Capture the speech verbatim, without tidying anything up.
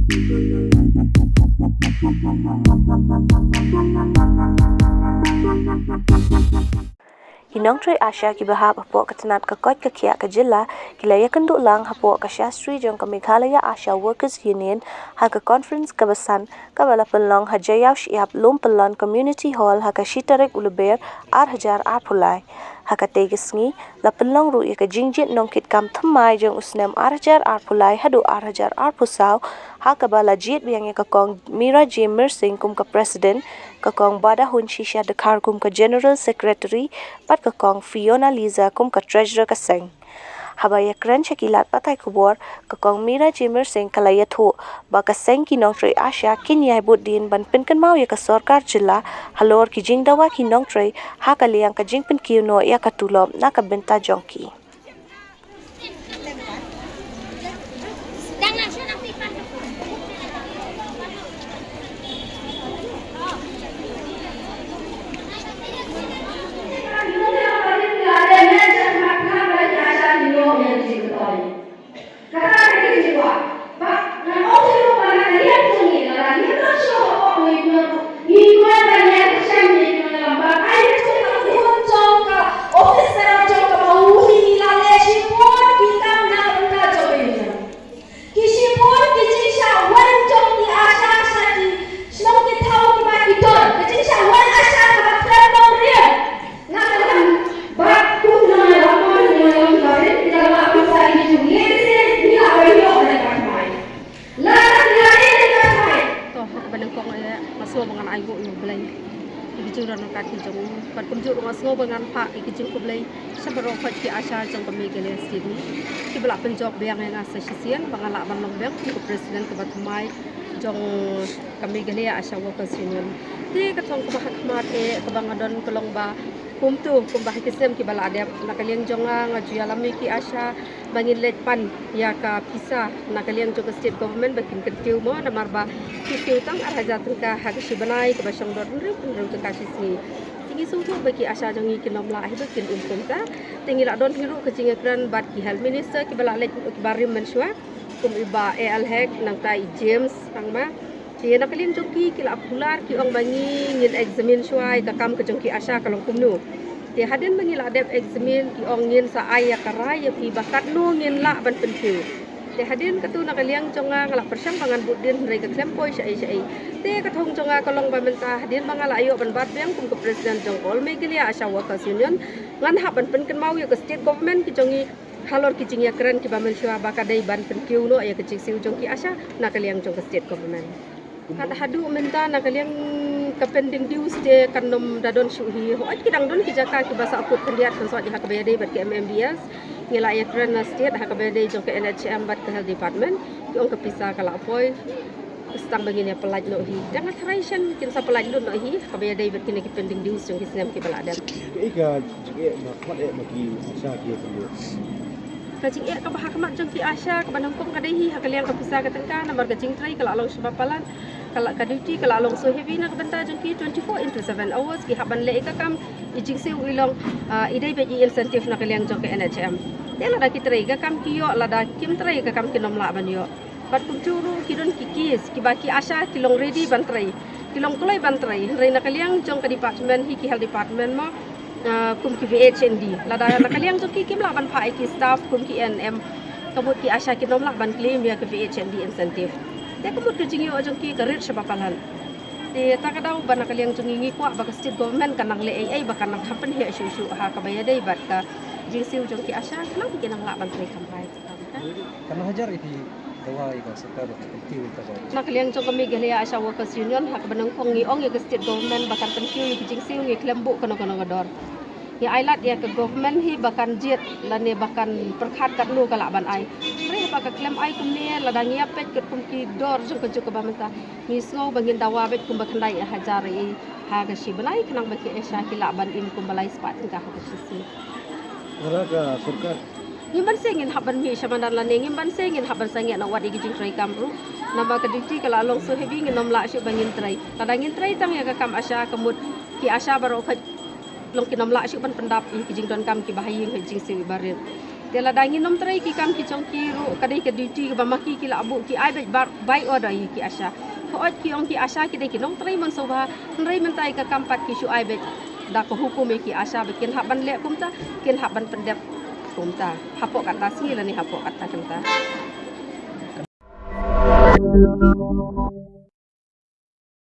Ki nongtrei ASHA kiba hap hapoh ka tnat ka koit ka khiah ka jylla ki la ïakynduh lang hapoh ka Shastri jong ka Meghalaya ASHA Workers Union ha ka conference kaba san kaba la pynlong ha Jaiaw Shyiap Lumpyllon Community Hall ha ka shi tarik u Lber ar hajar arphew lai. Ha katei ka sngi la pynlong ruh ïa ka jingjied nongkitkam thymmai jong u snem ar hajar arphew lai haduh ar hajar arphew saw ha kaba la jied biang ïa ka Kong Mira J Myrsing kum ka President, ka Kong Badahun Shisha Dkhar kum ka General Secretary bad ka Kong Fiona Liza kum ka Treasurer ka seng. Haba ïakren sha ki lad pathai khubor, ka Kong Mira J Myrsing ka la ïathuh ba ka seng ki nongtrei ASHA kin ïai bud dien ban pynkynmaw ïa ka sorkar jylla halor ki jingdawa ki nongtrei ha ka liang ka jingpynkiew noh ïa ka tulop na ka bynta jong ki. Ki shipor ki jingshah wan jong ki ASHA sha ki shnong ki thaw kiba ki don. Ka jingshah wan ASHA kaba khlem nongrim. Nga kyrpad ba kum nongïalam, nongïalam barim, ki la lah ban sa ïa ki jingïeit, ki la ban ïoh na ka thymmai. La ka la ïa ka thymmai. To, ha kaba nyngkong eh, nga sngew ba ngan ai nguh ïa U Blei. Ki jingdon ryngkat ki jong u. Bad kumjuh ruh nga sngew ba ngan phah ïa ki jingkhublei sha baroh khoit ki ASHA jong ka Meghalaya State. Kiba la pynjop biang ïa nga sa shisien ba nga lah ban long biang kum ka president kaba thymmai jong ka Meghalaya ASHA Workers Union. Te ka thong kaba ha khmat eh kaba nga don ka long ba kumto, kumba ha ki snem kiba la dep, na ka liang jong nga nga ju ïalam ïa ki ASHA ba ngin leit pan ïa ka pisa na ka liang jong ka state government ba kin kyntiew mo, namar ba ki kiew tang ar hajar tyngka ha ka shi bnai, kaba shong dor hynriew hynriew tyngka shi sngi. Te ngi sngewthuh ba ki ASHA jong ngi kin ym lah hi ba kin im kumta. Te ngi la don hi ruh ka jingïakren bad ki health minister kiba la leit, kiba rim mynshuwa, kum i Bah A L Hek, nangta i James Sangma. Te na ka liang jong ki, ki la kular, ki ong ba ngi ngin examine shuwa ïa ka kam ka jong ki ASHA ka long kumno. Te hadien ba ngi la dep examine, ki ong ngin sa ai ïa ka rai ïa phi ba katno ngin lah ban pynkiew. Te hadien katu na ka liang jong nga, nga la pyrshang ba ngan bud dien hynrei ka khlem poi shaei shaei. Te ka thong jong nga ka long ba mynta hadien ba nga la ïoh ban bat biang kum ka president jong ka All Meghalaya ASHA Workers Union, ngan hap ban pynkynmaw ïa ka state government ki jong ngi halor ki jingïakren kiba mynshuwa ba ka dei ban pynkiew noh ïa ka jingsiew jong ki ASHA na ka liang jong ka state government. Kat haduh mynta na ka liang ka pending dues te kan ym da don shuh hi. Hooid, ki dang don ki jaka kiba sahkut khyndiat kynsoit ha kaba ïadei bad ka MMDS. Ngi la ïakren na state ha kaba ïadei jong ka NHM bad ka health department. Ki ong ka pisa ka la poi. Tang ba ngin ïa pynlait noh hi. Te nga tharai shen kin sa pynlait lut noh hi ha kaba ïadei bad kine ki pending dues jong ki snem kiba la dep. Kaei ka jingeh ba khmat eh ba ki ASHA ki ïa pynlut? Ka jingeh kaba ha khmat jong ki ASHA kaba nyngkong ka dei hi ha ka liang ka pisa ka tyngka, namar ka jingtrei ka la long shibun palat, ka la, ka duty ka la long so heavy na ka bynta jong ki, twenty-four into seven hours ki hap ban leh ïa ka kam, i jingsiew i long, ah, i dei beit i incentive na ka liang jong ka NHM. Te lada ki trei ïa ka kam ki ïoh, lada kim trei ïa ka kam kin ym lah ban ïoh. Bad kumjuh ruh ki don ki case kiba ki ASHA ki long ready ban trei, ki long kloi ban trei, hynrei na ka liang jong ka department hi, ki health department mo, ah, kum ki VHND. Lada na ka liang jong ki kim lah ban phah ïa ki staff kum ki ANM, ka mut ki ASHA kin ym lah ban claim ïa ka VHND incentive. Te ka mut ka jingïoh jong ki ka rit shibun palat. Te ta ka daw ba na ka liang jong ngi ngi kwah ba ka state government kan nang leh ei ei ba kan nang kham pynheh shuh shuh ha kaba ïadei bad ka jingsiew jong ki ASHA, khnang ba kin nang lah ban trei kham bha. Katno hajar ïa phi dawa ïa ka sorkar ba kan pynkiew ïa ka daw? Na ka liang jong ka Meghalaya ASHA Workers Union, ha kaba nyngkong ngi ong ïa ka state government ba kan pynkiew ïa ka jingsiew, ngi khlem buh kano kano ka dor. Ngi ai lad ïa ka government hi ba kan jied lane ba kan pyrkhat katno ka lah ban ai. Hynrei haba ka khlem ai kumne, lada ngi ïa peit katkum ki dor jong kajuh kaba mynta, ngi sngew ba ngin dawa beit kumba khyndai hajar ïa ha ka shi bnai, khnang ba ki ASHA ki lah ban im kumba lai spah tyngka ha ka shi sngi. Lada ka sorkar Ngim banse ngin hap ban mih sha madan lane ngim banse ngin hap ban sangeh na wad ïa ki jingtrei kam ruh. Namar ka duty ka la long so heavy, ngin ym lah shuh ba ngin trei. Lada ngin trei tang ïa ka kam ASHA, ka mut ki ASHA baroh khoit long kin ym lah shuh ban pyndap ïa ki jingdonkam kiba ha ïing ha jingsiew iba rit. Te lada ngin ym trei ki kam ki jong ki ruh, ka dei ka duty kaba ma ki ki la buh, ki ai beit bar-, by order ïa ki ASHA. Hooid, ki ong ki ASHA ki dei ki nongtrei mynshuwa, hynrei mynta ïa ka kam pat ki shu ai beit da ka hukum ïa ki ASHA ba kin hap ban leh kumta, kin hap ban pyndep kumta. Hapoh kata sngi lane hapoh kata kynta.